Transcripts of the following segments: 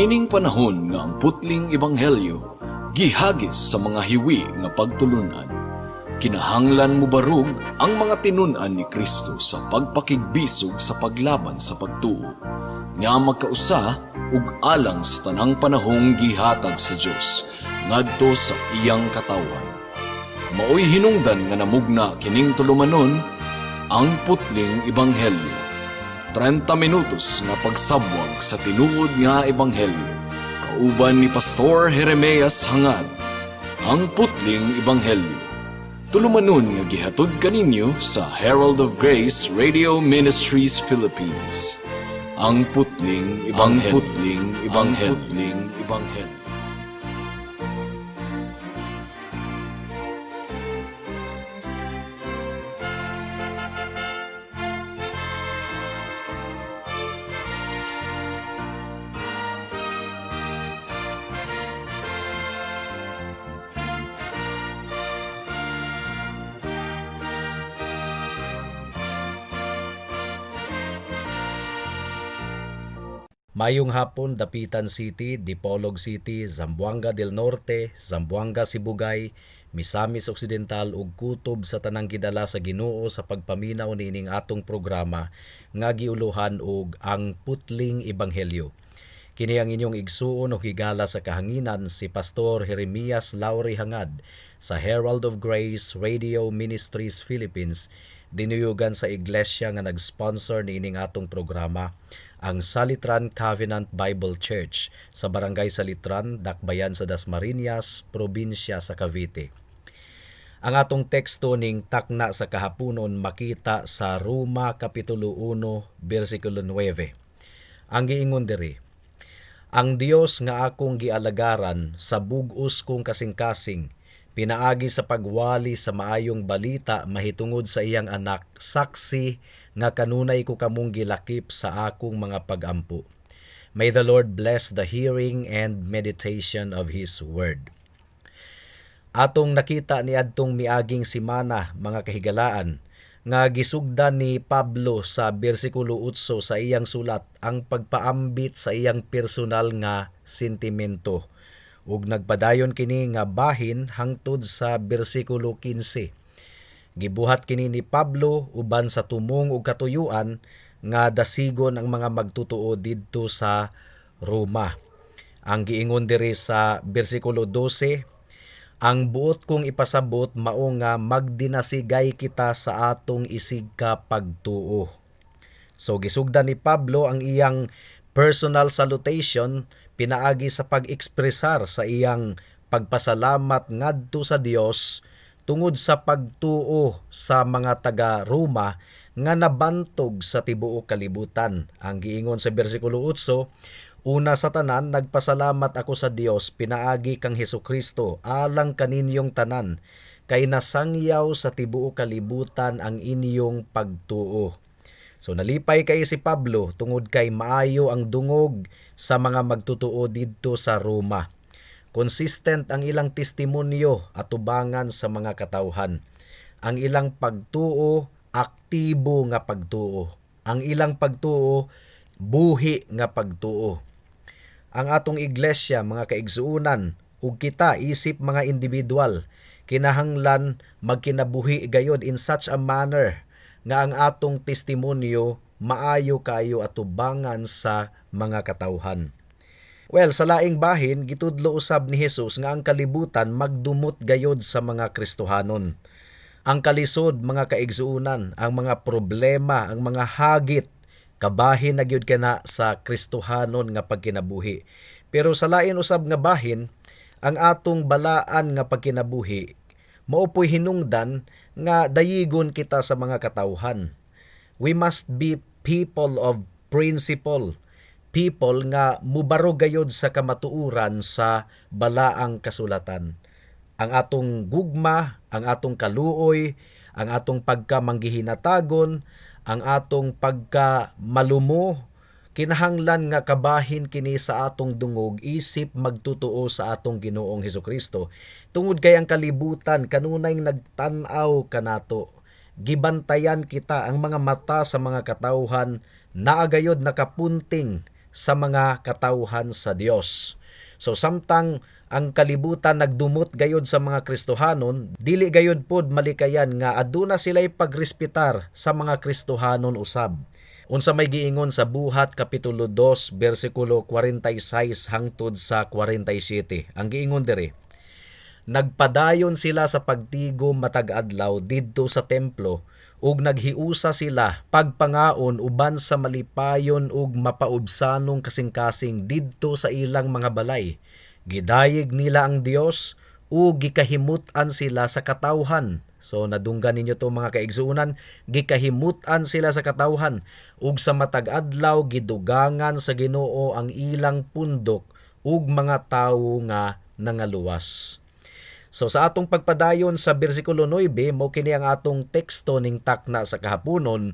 Niining panahon nga ang putling ebanghelyo gihagis sa mga hiwi nga pagtulunan, kinahanglan mobarog ang mga tinun-an ni Kristo sa pagpakigbisog sa paglaban sa pagtuo nga magkausa ug alang sa tanang panahong gihatag sa Dios ngadto sa iyang katawhan. Maoy hinungdan nga namugna kining tulumanon, Ang Putling Ebanghelyo. 30 minutos nga pagsabwag sa tinuod nga ebanghelyo. Kauban ni Pastor Jeremias Hangad. Ang Putling Ebanghelyo. Tulumanon nga gihatod kaninyo sa Herald of Grace Radio Ministries Philippines. Ang Putling Ebanghelyo. Ang Putling Ebanghelyo. Putling Ebanghelyo. Mayong hapon, Dapitan City, Dipolog City, Zamboanga del Norte, Zamboanga Sibugay, Misamis Occidental ug kutob sa tanang gidala sa Ginoo sa pagpaminaw niining atong programa nga giuluhan og Ang Putling Ebanghelyo. Kini ang inyong igsuon o higala sa kahanginan, si Pastor Jeremias Lauri Hangad sa Herald of Grace Radio Ministries Philippines, dinuyugan sa iglesia nga nag-sponsor niining atong programa, ang Salitran Covenant Bible Church sa Barangay Salitran, Dakbayan sa Dasmariñas, probinsya sa Cavite. Ang atong teksto ning takna sa kahaponon makita sa Roma Kapitulo 1, versikulo 9. Ang giingon diri, "Ang Dios nga akong gialagaran sa bug-os kong kasing-kasing, pinaagi sa pagwali sa maayong balita mahitungod sa iyang anak, saksi nga kanunay ko kamong gilakip sa akong mga pagampo." May the Lord bless the hearing and meditation of His Word. Atong nakita ni adtong miaging simana, mga kahigalaan, nga gisugdan ni Pablo sa bersikulo 8 sa iyang sulat ang pagpaambit sa iyang personal nga sentimento. Ug nagpadayon kini nga bahin hangtod sa bersikulo 15. Gibuhat kini ni Pablo uban sa tumong ug katuyuan nga dasigon ang mga magtutuo didto sa Roma. Ang giingon diri sa bersikulo 12, "Ang buot kong ipasabot mao nga magdinasigay kita sa atong isig ka pagtuo." So gisugdan ni Pablo ang iyang personal salutation pinaagi sa pag-ekspresar sa iyang pagpasalamat ngadto sa Dios tungod sa pagtuo sa mga taga Roma nga nabantog sa tibuok kalibutan. Ang giingon sa bersikulo 8, "Una sa tanan, nagpasalamat ako sa Dios pinaagi kang Hesukristo alang kaninyong tanan, kay nasangyaw sa tibuok kalibutan ang inyong pagtuo." So nalipay kay si Pablo tungod kay maayo ang dungog sa mga magtutuo didto sa Roma. Consistent ang ilang testimonyo at tubangan sa mga katawhan. Ang ilang pagtuo, aktibo nga pagtuo. Ang ilang pagtuo, buhi nga pagtuo. Ang atong iglesia, mga kaigsuonan, ug kita isip mga individual, kinahanglan magkinabuhi gayod in such a manner nga ang atong testimonyo maayo kayo atubangan sa mga katawhan. Well, sa laing bahin, gitudlo usab ni Jesus nga ang kalibutan magdumot gayod sa mga Kristohanon. Ang kalisod, mga kaigsuonan, ang mga problema, ang mga hagit, kabahin na gyud kana sa Kristohanon nga pagkinabuhi. Pero sa lain usab nga bahin, ang atong balaan nga pagkinabuhi mao po'y hinungdan nga dayigon kita sa mga katawhan. We must be people of principle, people nga mubaro gayod sa kamatuoran sa balaang kasulatan. Ang atong gugma, ang atong kaluoy, ang atong pagkamanggihinatagon, ang atong pagkamalumo, kinahanglan nga kabahin kini sa atong dungog isip magtutuo sa atong Ginoong Hesukristo. Tungod kay ang kalibutan kanunay nagtan-aw kanato. Gibantayan kita, ang mga mata sa mga katawhan naa gayod nakapunting sa mga katawhan sa Dios. So samtang ang kalibutan nagdumot gayod sa mga Kristohanon, dili gayod pod malikayan nga aduna sila'y pagrespetar sa mga Kristohanon usab. Unsa may giingon sa Buhat kapitulo 2 bersikulo 46 hangtod sa 47? Ang giingon diri, "Nagpadayon sila sa pagtigom matag adlaw didto sa templo ug naghiusa sila pagpangaon uban sa malipayon ug mapaubsanong kasing-kasing didto sa ilang mga balay. Gidayeg nila ang Dios ug gikahimut-an sila sa katawhan." So nadunggan ninyo to, mga kaigsuonan, gikahimut-an sila sa katawhan, ug sa matag adlaw gidugangan sa Ginoo ang ilang pundok ug mga tawo nga nangaluwas. So sa atong pagpadayon sa bersikulo 9, mao kini ang atong teksto ning takna sa kahaponon,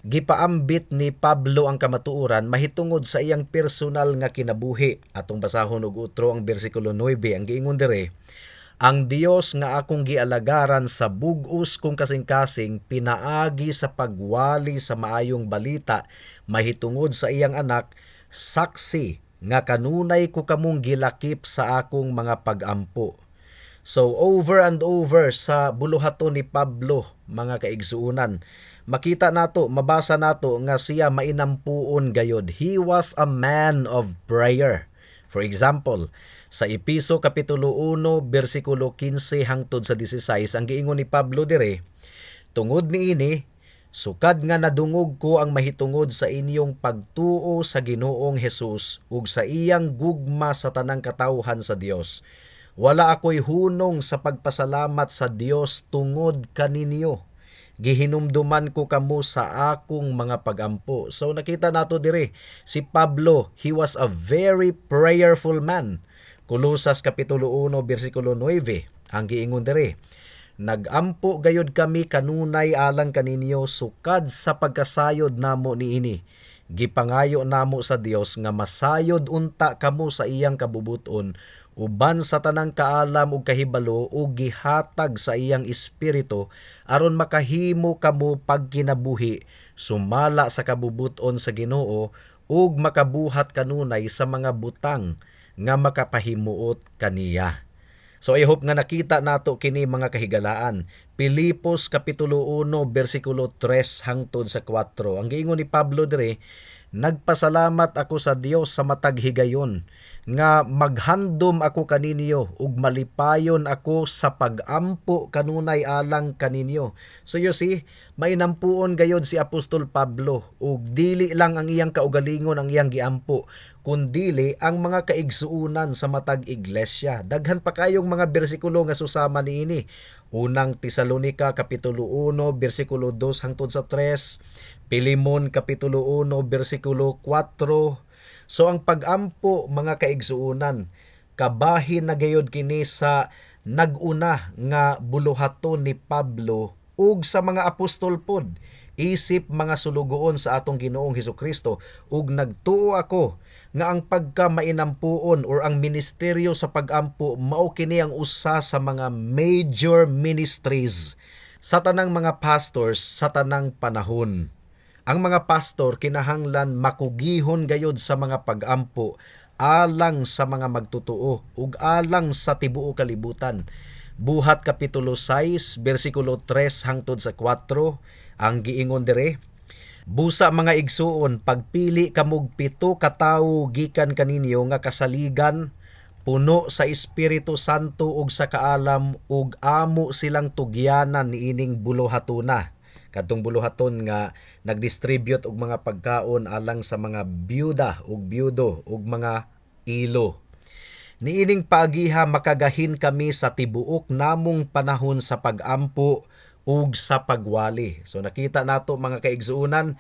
gipaambit ni Pablo ang kamatuoran mahitungod sa iyang personal nga kinabuhi. Atong basahon og utro ang bersikulo 9. Ang giingon dire, "Ang Dios nga akong gialagaran sa bug-os kong kasing-kasing pinaagi sa pagwali sa maayong balita mahitungod sa iyang anak, saksi nga kanunay ko kamong gilakip sa akong mga pagampo." So over and over sa buluhaton ni Pablo, mga kaigsuonan, makita nato, mabasa nato nga siya mainampuon gayod. He was a man of prayer. For example, sa Epeso kapitulo 1 bersikulo 15 hangtod sa 16, ang giingon ni Pablo dire, "Tungod niini, sukad nga nadungog ko ang mahitungod sa inyong pagtuo sa Ginoong Hesus ug sa iyang gugma sa tanang katawhan sa Dios, wala ako'y hunong sa pagpasalamat sa Dios tungod kaninyo. Gihinumduman ko kamo sa akong mga pagampo." So nakita nato dire si Pablo, he was a very prayerful man. Kolosas kapitulo 1 bersikulo 9, ang giingon dire, "Nagampo gayod kami kanunay alang kaninyo sukad sa pagkasayod namo niini. Gipangayo namo sa Dios nga masayod unta kamo sa iyang kabubuton uban sa tanang kaalam ug kahibalo ug gihatag sa iyang espiritu aron makahimo kamo pagkinabuhi sumala sa kabubuton sa Ginoo ug makabuhat kanunay sa mga butang nga makapahimuot kaniya." So I hope nga nakita nato kini, mga kahigalaan. Pilipos kapitulo 1 bersikulo 3 hangtod sa 4. Ang giingon ni Pablo dire, "Nagpasalamat ako sa Dios sa matag higayon nga maghandom ako kaninyo ug malipayon ako sa pagampo kanunay alang kaninyo." So you see, mainampuon gayod si Apostol Pablo ug dili lang ang iyang kaugalingon ang iyang giampo kundili ang mga kaigsuonan sa matag iglesia. Daghan pa kayong mga bersikulo nga susama niini. Unang Tesalonika kapitulo 1 bersikulo 2 hangtod sa 3, Pilimon kapitulo 1 bersikulo 4. So ang pagampo, mga kaigsuonan, kabahin na gayod kini sa nag-una nga buluhaton ni Pablo ug sa mga apostol pod isip mga sulugoon sa atong Ginoong Hesukristo, ug nagtuo ako nga ang pagka mainampuon or ang ministeryo sa pagampo mao kini ang usa sa mga major ministries sa tanang mga pastors sa tanang panahon. Ang mga pastor kinahanglan makugihon gayod sa mga pagampo alang sa mga magtotoo ug alang sa tibuok kalibutan. Buhat kapitulo 6 bersikulo 3 hangtod sa 4, ang giingon dire, "Busa, mga igsuon, pagpili kamog 7 ka tawo gikan kaninyo nga kasaligan, puno sa Espiritu Santo ug sa kaalam, ug amo silang tugyanan niining buluhatuna." Kadtong buluhaton nga nagdistribute og mga pagkaon alang sa mga byuda ug byudo ug mga ilo. "Niining paagiha makagahin kami sa tibuok namong panahon sa pagampo ug sa pagwali. So nakita nato, mga kaigsuonan,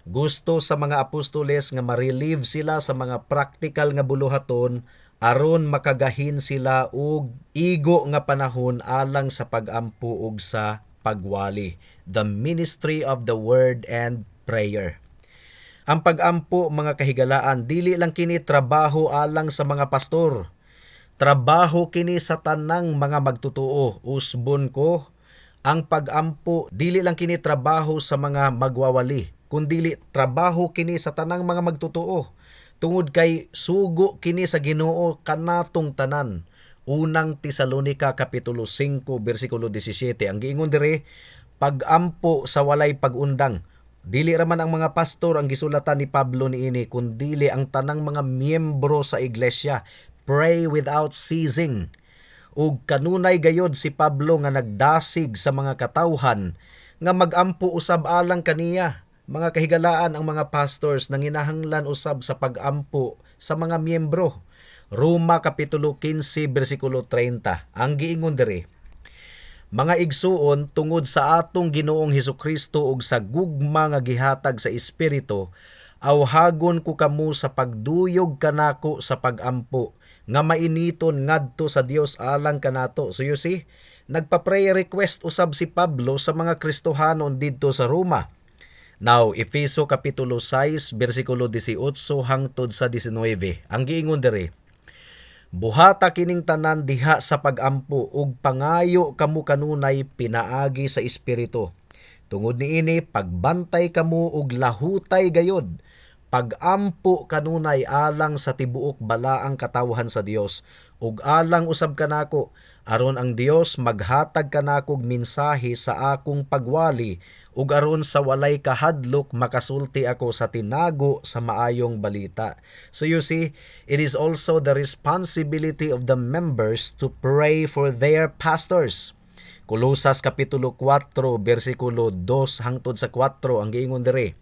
gusto sa mga apostoles nga ma-relieve sila sa mga practical nga buluhaton aron makagahin sila og igo nga panahon alang sa pagampo ug sa pagwali. The ministry of the word and prayer. Ang pagampo, mga kahigalaan, dili lang kini trabaho alang sa mga pastor. Trabaho kini sa tanang mga magtotoo. Usbon ko, ang pagampo dili lang kini trabaho sa mga magwawali, kundili trabaho kini sa tanang mga magtotoo. Tungod kay sugo kini sa Ginoo kanatong tanan. Unang Tesalonika kapitulo 5 bersikulo 17 ang giingon diri, pagampo sa walay pag-undang. Dili ra man ang mga pastor ang gisulatan ni Pablo niini, kundili ang tanang mga miyembro sa iglesia. Pray without ceasing. Ug kanunay gayod si Pablo nga nagdasig sa mga katawhan nga magampo usab alang kaniya. Mga kahigalaan, ang mga pastors nanginahanglan usab sa pagampo sa mga miyembro. Roma kapitulo 15 bersikulo 30. Ang giingon diri, "Mga igsuon, tungod sa atong Ginoong Hesukristo ug sa gugma nga gihatag sa Espiritu, awhagon ko kamo sa pagduyog kanako sa pagampo nga mainiton ngadto sa Dios alang kanato." So you see, nagpa-prayer request usab si Pablo sa mga Kristohanon didto sa Roma. Now, Efeso kapitulo 6 bersikulo 18 hangtod sa 19. Ang giingon diri, "Buhata kining tanan diha sa pagampo ug pangayo kamo kanunay pinaagi sa Espiritu. Tungod niini, pagbantay kamo ug lahutay gayod. Pagampo kanunay alang sa tibuok balaang katawhan sa Dios ug alang usab kanako, aron ang Dios maghatag kanakog mensahe sa akong pagwali ug aron sa walay kahadlok makasulti ako sa tinago sa maayong balita." So you see, it is also the responsibility of the members to pray for their pastors. Kolosas kapitulo 4 bersikulo 2 hangtod sa 4, ang giingon diri,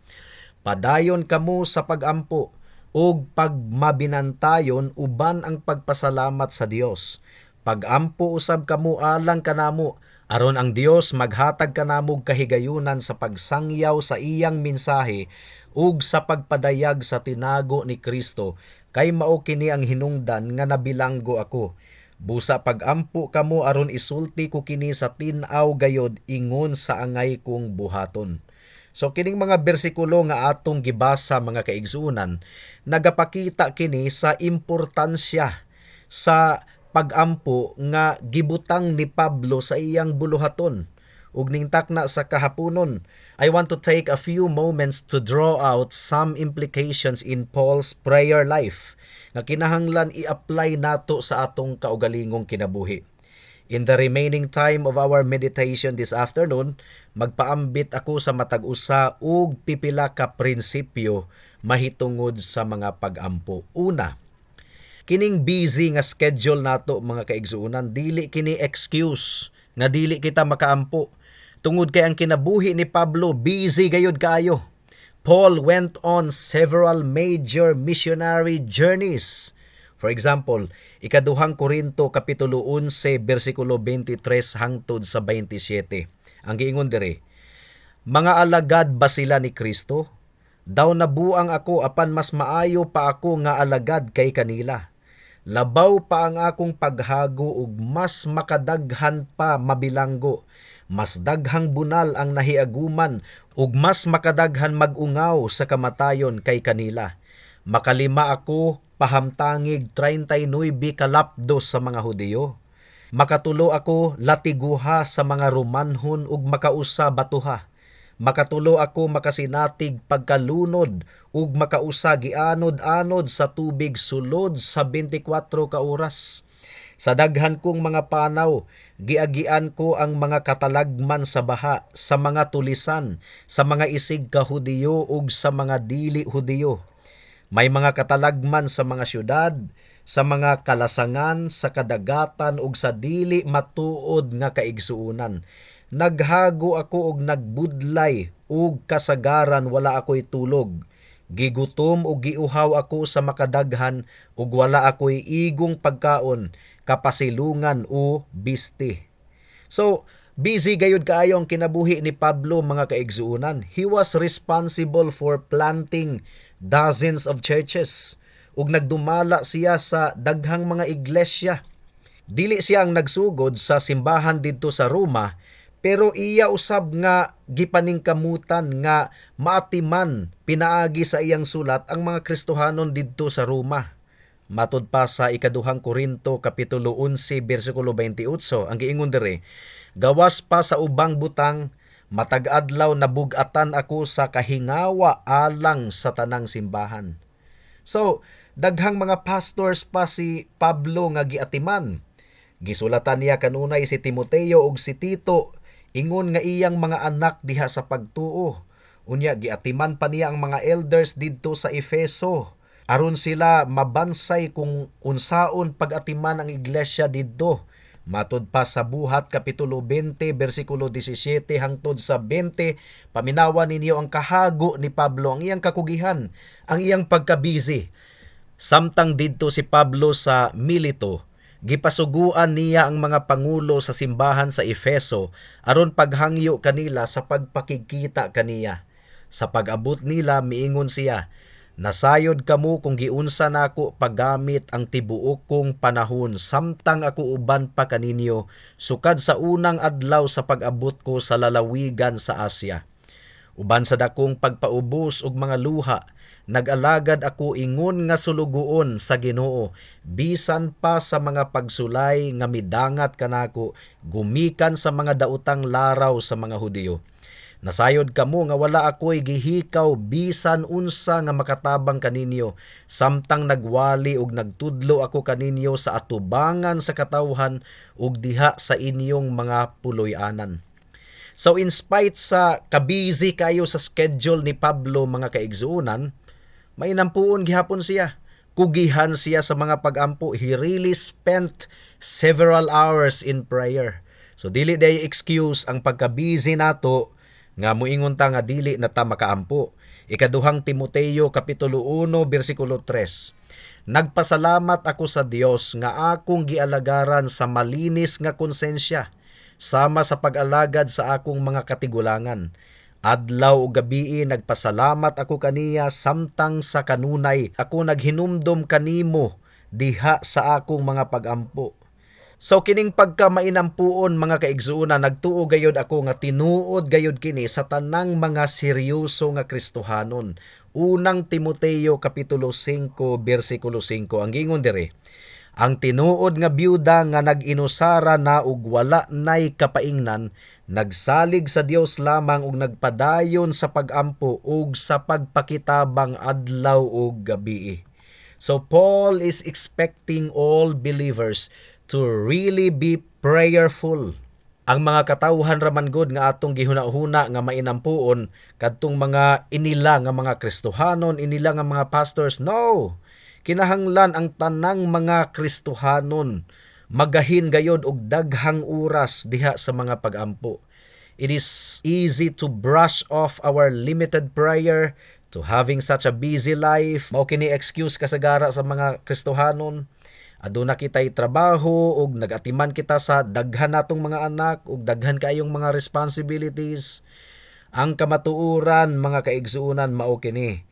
"Padayon kamo sa pagampo ug pagmabinantayon uban ang pagpasalamat sa Dios. Pagampo usab kamo alang kanamo, aron ang Dios maghatag kanamog kahigayunan sa pagsangyaw sa iyang mensahe ug sa pagpadayag sa tinago ni Kristo, kay mao kini ang hinungdan nga nabilanggo ako. Busa pagampo kamo aron isulti ko kini sa tin-aw gayod ingon sa angay kong buhaton." So kining mga bersikulo nga atong gibasa, mga kaigsuonan, nagapakita kini sa importansya sa pagampo nga gibutang ni Pablo sa iyang buluhaton. Ug ning takna sa kahaponon, I want to take a few moments to draw out some implications in Paul's prayer life nga kinahanglan i-apply nato sa atong kaugalingong kinabuhi. In the remaining time of our meditation this afternoon, magpaambit ako sa matag usa ug pipila ka prinsipyo mahitungod sa mga pagampo. Una, kining busy nga schedule nato, mga kaigsuonan, dili kini excuse nga dili kita makaampo. Tungod kay ang kinabuhi ni Pablo busy gayud kaayo. Paul went on several major missionary journeys. For example, Ikaduhang Korinto kapitulo 11 bersikulo 23 hangtod sa 27. Ang giingon diri, "Mga alagad ba sila ni Kristo? Daw nabuang ako, apan mas maayo pa ako nga alagad kay kanila. Labaw pa ang akong paghago ug mas makadaghan pa mabilanggo. Mas daghang bunal ang nahiaguman ug mas makadaghan mag-ungaw sa kamatayon kay kanila. Makalima ako pahamtangig 39 kalapdos sa mga Hudiyo. Makatulo ako latiguha sa mga Romanhon ug makausa batuha. Makatulo ako makasinatig pagkalunod ug makausa gianod-anod sa tubig sulod sa 24 ka oras. Sa daghan kong mga panaw, giagian ko ang mga katalagman sa baha, sa mga tulisan, sa mga isig ka Hudiyo ug sa mga dili Hudiyo. May mga katalagman sa mga syudad, sa mga kalasangan, sa kadagatan ug sa dili matuod nga kaigsuonan. Naghago ako og nagbudlay ug kasagaran wala ako'y tulog. Gigutom ug giuhaw ako sa makadaghan ug wala ako'y igong pagkaon, kapasilungan o bisti." So, busy gayud kaayo ang kinabuhi ni Pablo, mga kaigsuonan. He was responsible for planting dozens of churches ug nagdumala siya sa daghang mga iglesia. Dili siya ang nagsugod sa simbahan didto sa Roma, pero iya usab nga gipaningkamutan nga maatiman pinaagi sa iyang sulat ang mga Kristohanon didto sa Roma. Matud pa sa Ikaduhang Korinto kapitulo 11 bersikulo 28, ang giingon diri, "Gawas pa sa ubang butang, matag adlaw nabug-atan ako sa kahingawa alang sa tanang simbahan." So, daghang mga pastors pa si Pablo nga giatiman. Gisulatan niya kanunay si Timoteo ug si Tito ingon nga iyang mga anak diha sa pagtuo. Unya giatiman pa niya ang mga elders didto sa Efeso aron sila mabansay kung unsaon pag-atiman ang iglesia didto. Matud pa sa Buhat kapitulo 20 bersikulo 17 hangtod sa 20, paminawa ninyo ang kahago ni Pablo, ang iyang kakugihan, ang iyang pagkabisi. Samtang didto si Pablo sa Milito, gipasuguan niya ang mga pangulo sa simbahan sa Efeso aron paghangyo kanila sa pagpakigkita kaniya. Sa pag-abot nila, miingon siya, "Nasayod kamo kung giunsa nako paggamit ang tibuok kong panahon samtang ako uban pa kaninyo sukad sa unang adlaw sa pag-abot ko sa lalawigan sa Asia. Uban sa dakong pagpaubos og mga luha, nag-alagad ako ingon nga sulugoon sa Ginoo, bisan pa sa mga pagsulay nga midangat kanako gumikan sa mga daotang laraw sa mga Hudiyo. Nasayod kamo nga wala ako'y gihikaw bisan unsa nga makatabang kaninyo samtang nagwali ug nagtudlo ako kaninyo sa atubangan sa katawhan ug diha sa inyong mga puloy-anan." So in spite sa kabusy kayo sa schedule ni Pablo, mga kaigsuonan, mainampuon gihapon siya. Kugihan siya sa mga pagampo. He really spent several hours in prayer. So dili diay excuse ang pagka-busy nato nga muingon ta nga dili na ta makaampo. Ikaduhang Timoteo kapitulo 1 bersikulo 3. "Nagpasalamat ako sa Dios nga akong gialagaran sa malinis nga konsensya sama sa pag-alagad sa akong mga katigulangan. Adlaw ug gabii nagpasalamat ako kaniya samtang sa kanunay ako naghinumdom kanimo diha sa akong mga pagampo." So kining pagka mainampuon, mga kaigsuonan, nagtuo gayod ako nga tinuod gayod kini sa tanang mga seryoso nga Kristohanon. Unang Timoteo kapitulo 5 bersikulo 5 ang gingon dire: "Ang tinuod nga byuda nga nag-inusara na ug wala nay kapaingnan, nagsalig sa Dios lamang ug nagpadayon sa pagampo ug sa pagpakitabang adlaw ug gabii." So Paul is expecting all believers to really be prayerful. Ang mga katawhan raman gud nga atong gihuna-huna nga mainampuon kadtong mga inila nga mga Kristohanon, inila nga mga pastors. No. Kinahanglan ang tanang mga Kristohanon magahin gayod og daghang oras diha sa mga pagampo. It is easy to brush off our limited prayer to having such a busy life. Mao kini excuse kasagara sa mga Kristohanon. Aduna kitay trabaho ug nagatiman kita sa daghan natong mga anak ug daghan kaayong mga responsibilities. Ang kamatuoran, mga kaigsuonan, mao kini.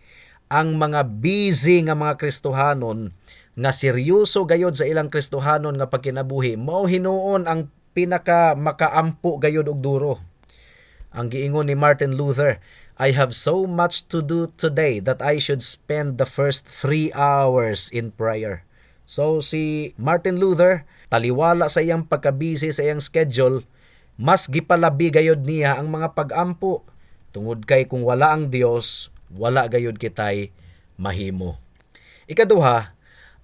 Ang mga busy nga mga Kristohanon nga seryoso gayod sa ilang Kristohanon nga pagkinabuhi, mao hinuon ang pinaka makaampo gayod og duro. Ang giingon ni Martin Luther, "I have so much to do today that I should spend the first 3 hours in prayer." So si Martin Luther, taliwala sa iyang pagkabisi sa iyang schedule, mas gipalabi gayod niya ang mga pagampo tungod kay kung wala ang Dios, wala gayod kitay mahimo. Ikaduha,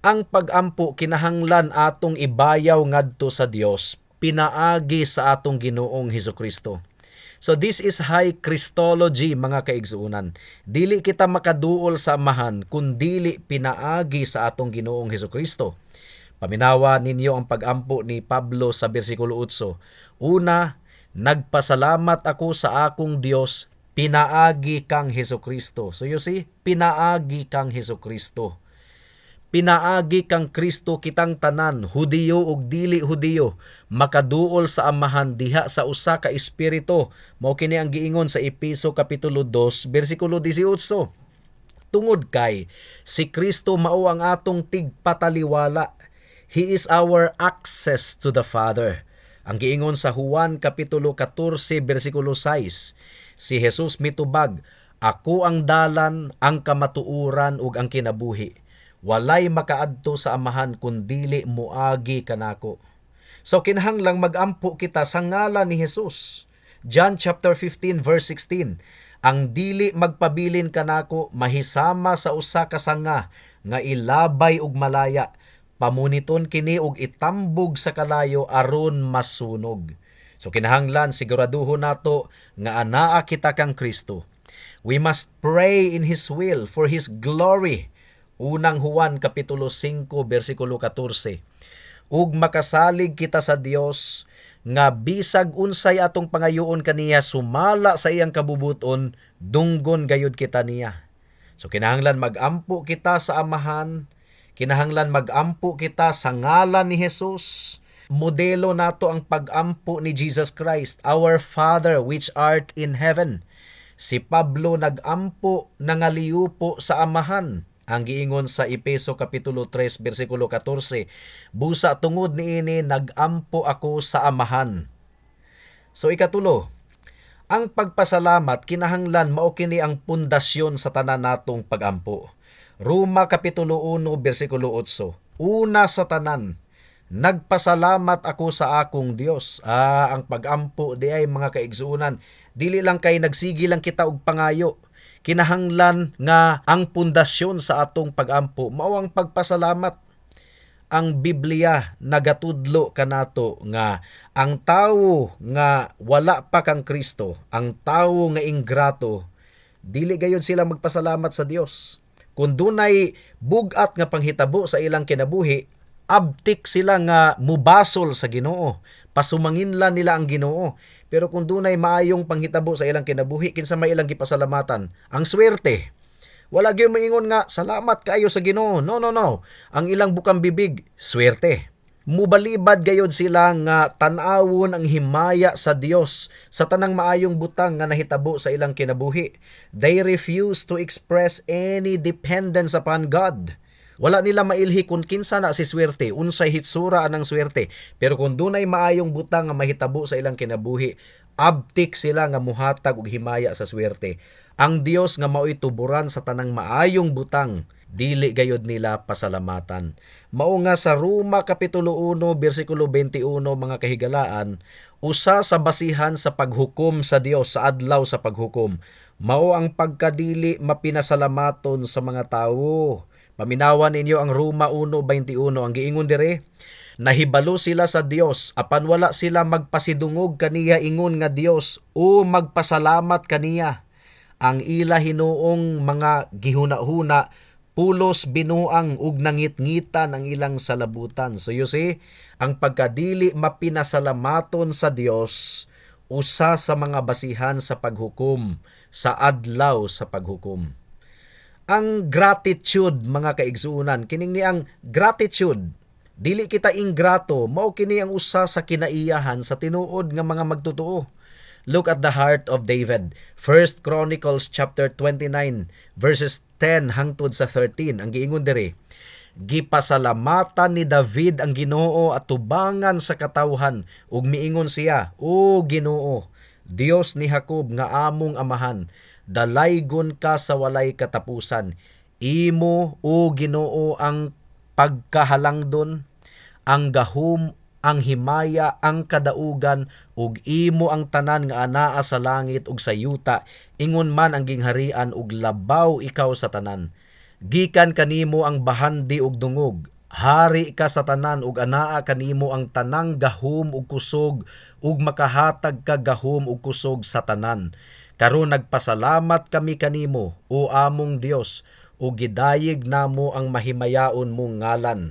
ang pagampo kinahanglan atong ibayaw ngadto sa Dios pinaagi sa atong Ginoong Hesukristo. So this is high Christology, mga kaigsuonan. Dili kita makaduol sa Amahan kun dili pinaagi sa atong Ginoong Hesukristo. Paminawa ninyo ang pagampo ni Pablo sa bersikulo 8. "Una, nagpasalamat ako sa akong Dios pinaagi kang Hesukristo." So you see, pinaagi kang Hesukristo. Pinaagi kang Kristo kitang tanan, Hudiyo ug dili Hudiyo, makaduol sa Amahan diha sa usa ka espiritu. Mao kini ang giingon sa Epeso kapitulo 2 bersikulo 18. Tungod kay si Kristo mao ang atong tigpataliwala. He is our access to the Father. Ang giingon sa Juan kapitulo 14 bersikulo 6, si Jesus mitubag, "Ako ang dalan, ang kamatuoran ug ang kinabuhi. Walay makaadto sa Amahan kun dili moagi kanako." So kinahanglang magampo kita sa ngalan ni Jesus. John chapter 15 verse 16. "Ang dili magpabilin kanako mahisama sa usa ka sanga nga ilabay og malaya. Pamuniton kini og itambog sa kalayo aron masunog. So kinahanglan siguraduhon nato nga anaa kita kang Kristo. We must pray in His will for His glory. Unang Juan kapitulo 5 bersikulo 14. Ug makasalig kita sa Dios nga bisag unsay atong pangayoon kaniya sumala sa iyang kabubuton, dunggon gayud kita niya. So kinahanglan magampo kita sa Amahan, kinahanglan magampo kita sa ngalan ni Jesus. Modelo nato ang pagampo ni Jesus Christ, "Our Father which art in heaven." Si Pablo nagampo, nangaliupo sa Amahan. Ang giingon sa Epeso kapitulo 3 bersikulo 14, "Busa tungod niini nagampo ako sa Amahan." So ikatulo, ang pagpasalamat kinahanglan mao kini ang pundasyon sa tanan natong pagampo. Roma kapitulo 1 bersikulo 8. "Una sa tanan, nagpasalamat ako sa akong Dios." Ah, ang pagampo di ay, mga kaigsuonan, dili lang kay nagsigi lang kita og pangayo. Kinahanglan nga ang pundasyon sa atong pagampo mao ang pagpasalamat. Ang Biblia nagatudlo kanato nga ang tawo nga wala pa kang Kristo, ang tawo nga ingrato, dili gayud sila magpasalamat sa Dios. Kung dunay bug-at nga panghitabo sa ilang kinabuhi, abtik sila nga mubasol sa Ginoo. Pasumanginlan nila ang Ginoo. Pero kung dunay maayong panghitabo sa ilang kinabuhi, kinsa may ilang gipasalamatan? Ang swerte. Wala gyud maingon nga salamat kaayo sa Ginoo. No, no, no. Ang ilang bukang bibig, swerte. Mubalibad gayod sila nga tan-awon ang himaya sa Dios sa tanang maayong butang nga nahitabo sa ilang kinabuhi. They refuse to express any dependence upon God. Wala nila mailhi kung kinsa na si swerte, unsay hitsura anang swerte. Pero kung dunay maayong butang nga mahitabo sa ilang kinabuhi, abtik sila nga muhatag og himaya sa swerte. Ang Dios nga mao'y tuburan sa tanang maayong butang, dili gayod nila pasalamatan. Mao nga sa Roma kapitulo 1 bersikulo 21, mga kahigalaan, usa sa basihan sa paghukom sa Dios sa adlaw sa paghukom, mao ang pagkadili mapinasalamaton sa mga tawo. Paminawan ninyo ang Roma 1:21. Ang giingon dire, nahibalo sila sa Dios apan wala sila magpasidungog kaniya ingon nga Dios o magpasalamat kaniya. Ang ila hinuong mga gihuna-huna pulos binuang ug nangitngitan ang ilang salabutan. So you see, ang pagkadili mapinasalamaton sa Dios, usa sa mga basihan sa paghukom sa adlaw sa paghukom. Ang gratitude, mga kaigsuonan, kining ni ang gratitude, dili kita ingrato, mao kini ang usa sa kinaiyahan sa tinuod nga mga magtotoo. Look at the heart of David. First Chronicles chapter 29 verses 10 hangtod sa 13. Ang giingon diri, gipasalamatan ni David ang Ginoo at tubangan sa katawhan ug miingon siya, "O Ginoo, Dios ni Jacob nga among amahan, dalaygon ka sa walay katapusan. Imo, o Ginoo, ang pagkahalangdon, ang gahom, ang himaya, ang kadaugan, ug imo ang tanan nga anaa sa langit ug sa yuta. Ingon man ang gingharian ug labaw ikaw sa tanan. Gikan kanimo ang bahandi ug dungog. Hari ka sa tanan ug anaa kanimo ang tanang gahom ug kusog ug makahatag ka gahom ug kusog sa tanan. Karon nagpasalamat kami kanimo, o among Dios, ug gidayeg namo ang mahimayaon mong ngalan."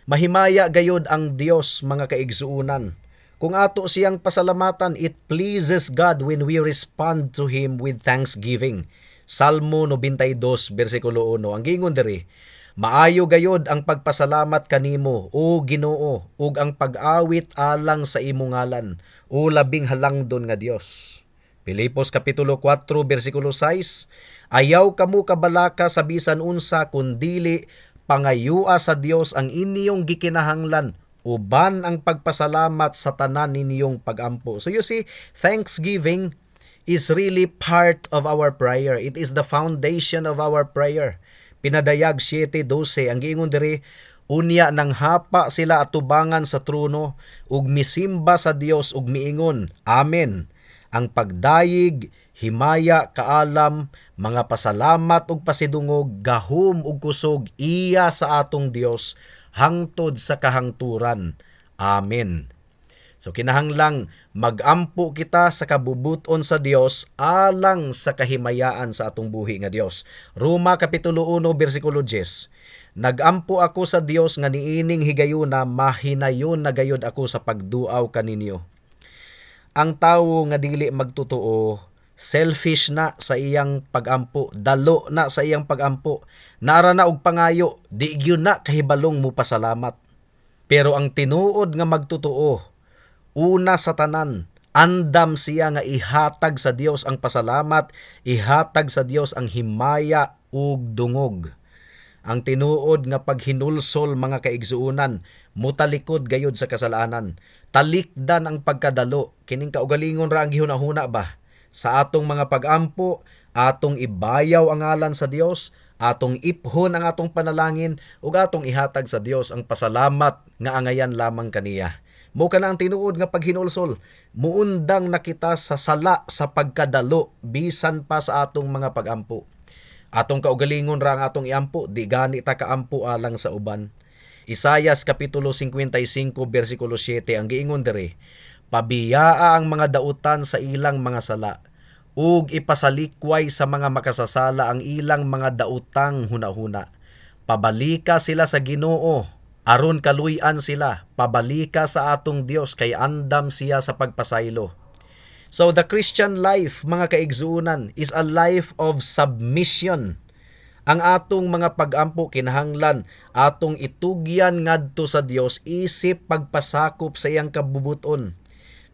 Mahimaya gayod ang Dios, mga kaigsuonan. Kung ato siyang pasalamatan, it pleases God when we respond to Him with thanksgiving. Salmo 92 bersikulo 1. Ang giingon diri, "Maayo gayod ang pagpasalamat kanimo, o Ginoo, ug ang pag-awit alang sa imong ngalan, o labing halangdon nga Dios." Pilipos kapitulo 4 bersikulo 6, "Ayaw kamo kabalaka sa bisan unsa, kundili pangayua sa Dios ang inyong gikinahanglan uban ang pagpasalamat sa tanan ninyong pagampo." So you see, thanksgiving is really part of our prayer. It is the foundation of our prayer. Pinadayag 7:12, ang giingon diri, "Unya nang hapa sila atubangan sa trono ug misimba sa Dios ug miingon, 'Amen. Ang pagdayig, himaya, kaalam, mga pasalamat ug pasidungog, gahom ug kusog iya sa atong Dios hangtod sa kahangturan. Amen. So kinahanglang magampo kita sa kabubuton sa Dios alang sa kahimayaan sa atong buhi nga Dios. Roma kapitulo 1 bersikulo 10. Nagampo ako sa Dios nga niining higayuna mahinayon na gayod ako sa pagduaw kaninyo. Ang tawo nga dili magtotoo, selfish na sa iyang pagampo, dalo na sa iyang pagampo. Naara na og pangayo, di gyud na kahibalong mo pasalamat. Pero ang tinuod nga magtotoo, una sa tanan, andam siya nga ihatag sa Dios ang pasalamat, ihatag sa Dios ang himaya ug dungog. Ang tinuod nga paghinulsol, mga kaigsuonan, mutalikod gayud sa kasalanan. Talikdan ang pagkadalo, kining kaugalingon ra ang gihuna-huna ba? Sa atong mga pagampo, atong ibayaw ang ngalan sa Dios, atong iphon ang atong panalangin ug atong ihatag sa Dios ang pasalamat nga angayan lamang kaniya. Mao kana ang tinuod nga paghinulsol. Muundang na kita sa sala sa pagkadalo bisan pa sa atong mga pagampo. Atong kaugalingon ra ang atong iampo, di gani ta kaampo alang sa uban. Isayas kapitulo 55 bersikulo 7 ang giingon diri, "Pabiyaa ang mga dautan sa ilang mga sala ug ipasalikway sa mga makasasala ang ilang mga dautang hunahuna. Pabalika sila sa Ginoo aron kaluy-an sila, pabalika sa atong Dios kay andam siya sa pagpasaylo." So the Christian life, mga kaigsuonan, is a life of submission. Ang atong mga pagampo kinahanglan atong itugyan ngadto sa Dios isip pagpasakop sa iyang kabubuton.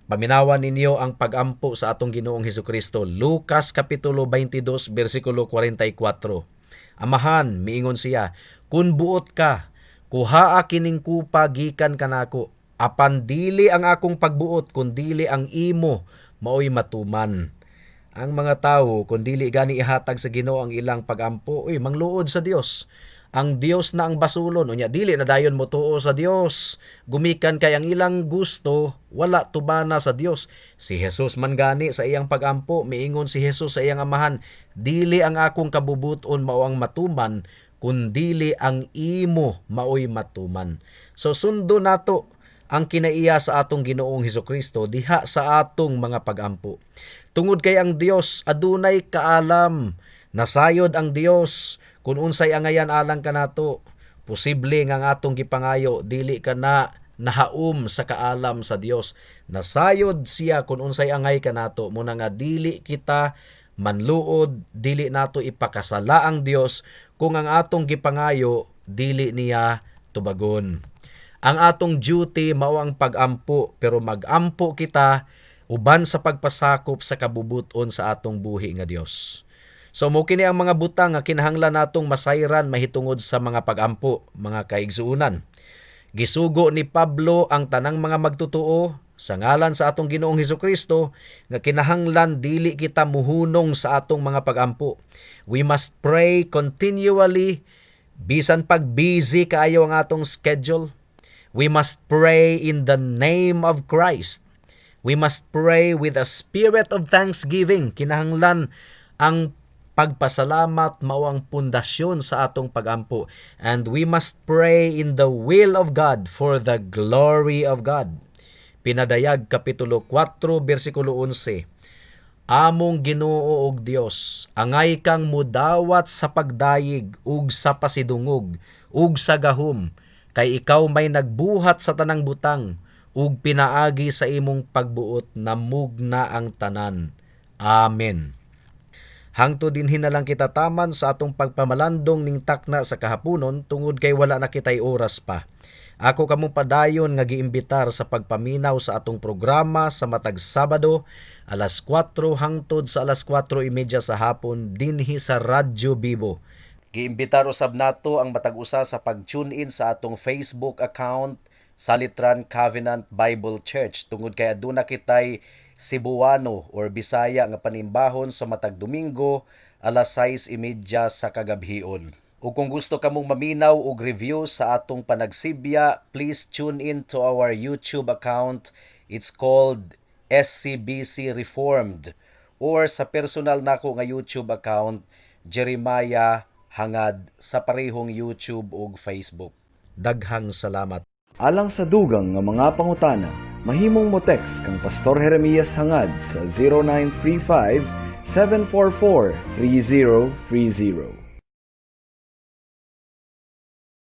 Paminawan ninyo ang pagampo sa atong Ginoong Hesukristo. Lucas kapitulo 22 bersikulo 44. "Amahan," miingon siya, "kun buot ka, kuhaa kining kupa gikan kanako. Apan dili ang akong pagbuot kun dili ang imo maoy matuman." Ang mga tawo kung dili gani ihatag sa Ginoo ang ilang pagampo, uy, mangluod sa Dios. Ang Dios na ang basulon, unya dili na dayon mo tuo sa Dios. Gumikan kay ang ilang gusto wala tubana sa Dios. Si Jesus man gani sa iyang pagampo, miingon si Jesus sa iyang Amahan, "Dili ang akong kabubuton mao ang matuman, kundili ang imo maoy matuman." So sundo nato ang kinaiya sa atong Ginoong Hesukristo diha sa atong mga pagampo. Tungod kay ang Dios adunay kaalam, nasayod ang Dios kung unsay angayan alang kanato. Posible nga ang atong gipangayo dili ka na nahaom sa kaalam sa Dios. Nasayod siya kung unsay angay kanato, muna nga dili kita manluod, dili nato ipakasala ang Dios kung ang atong gipangayo dili niya tubagon. Ang atong duty mao ang pagampo, pero magampo kita uban sa pagpasakop sa kabubuton sa atong buhi nga Dios. So mo kini ang mga butang nga kinahanglan natong masayran mahitungod sa mga pagampo, mga kaigsuonan. Gisugo ni Pablo ang tanang mga magtotoo sa ngalan sa atong Ginoong Hesukristo nga kinahanglan dili kita muhunong sa atong mga pagampo. We must pray continually bisan pag busy kaayo ang atong schedule. We must pray in the name of Christ. We must pray with a spirit of thanksgiving. Kinahanglan ang pagpasalamat mao ang pundasyon sa atong pagampo. And we must pray in the will of God for the glory of God. Pinadayag Kapitulo 4 bersikulo 11. "Among Ginoo ug Dios, angay kang mudawat sa pagdayig ug sa pasidungog ug sa gahom, kay ikaw may nagbuhat sa tanang butang ug pinaagi sa imong pagbuot namugna ang tanan. Amen." Hangtod dinhi na lang kita taman sa atong pagpamalandong ning takna sa kahaponon tungod kay wala na kitay oras pa. Ako kamong padayon nga giimbitar sa pagpaminaw sa atong programa sa matag Sabado alas 4 hangtod sa alas 4:30 sa hapon dinhi sa Radyo Bibo. Giimbitar usab nato ang matag usa sa pag-tune in sa atong Facebook account, Salitran Covenant Bible Church, tungod kay aduna kitay Cebuano or Bisaya nga panimbahon sa matag Domingo alas 6:30 sa kagabhion. Ug kung gusto kamong maminaw og review sa atong panagsibya, please tune in to our YouTube account. It's called SCBC Reformed, or sa personal nako nga YouTube account, Jeremiah Hangad, sa parehong YouTube ug Facebook. Daghang salamat. Alang sa dugang nga mga pangutana, mahimong mo text kang Pastor Jeremias Hangad sa 0935 744 3030.